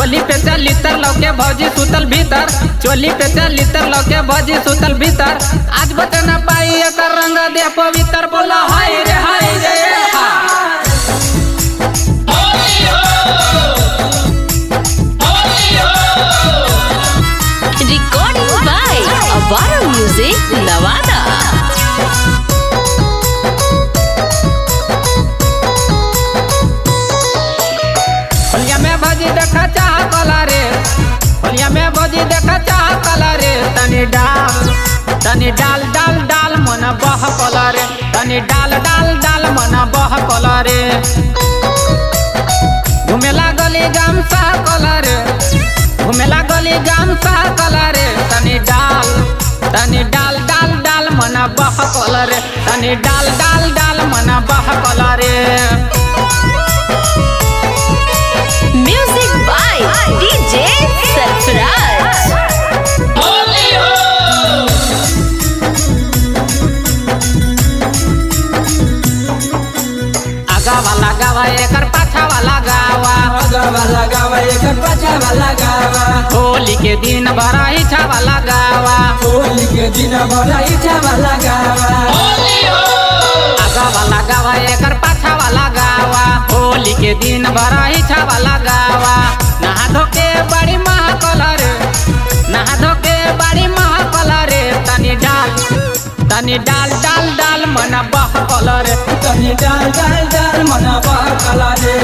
चोली पे चली तर लौके भौजी सुतल भीतर, चोली पे चली तर लौके भौजी सुतल भीतर। आज बचे न पाई एकर रंग दे पवित्र, बोला हाय रे हाय रे हा। Recording by Avara Music, Navada. होलिया में भौजी देखा चाह कला रे, होलिया में भौजी देखा चाह कला रे। तनी डाल तनी डाल डाल डाल मन बह कला रे, तनी डाल डाल डाल मन बह कला रे। घुमेला गली गाम साह कला रे, घुमेला गली गाम साह कला रे। तनी डाल डाल डाल मन बह कला रे, तनी डाल डाल डाल मन बह कला रे। Music by DJ Sarfaraz. आगा वाला गावा एकर पाछा वाला गावा, आगा वाला गावा एकर पाछा वाला गावा, होली के दिन बड़ा इच्छा वाला गावा, होली के दिन बड़ा इच्छा वाला गावा। आगा वाला गावा एकर पाछा वाला गावा, होली के दिन बड़ा इच्छा वाला गावा। नहा धो के बड़ी महकल रे, नहा धो के बड़ी महकल रे। तनी डाल डाल डाल मन बहकल रे, तनी डाल डाल डाल मन बहकल रे।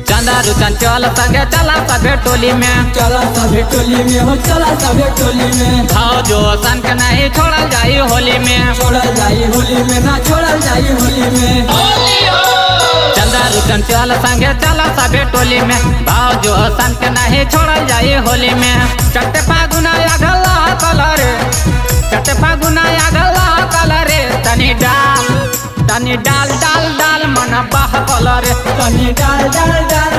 चंदारू चंचल संगे चला सभे टोली में, चला सभे टोली में हो चला सभे टोली में, भाव जो सन के नहीं छोड़ल जाई होली में, छोड़ल जाई होली में ना छोड़ल जाई होली में। चंदारू चंचल संगे चला सभे टोली में, भाव जो सन के नहीं छोड़ल जाई होली में। चट्टे फागुना आगल कलर, चट्टे फागुना आगल कलर। तनी डाल डाल डाल मन बह कलर, तनी डाल डाल डाल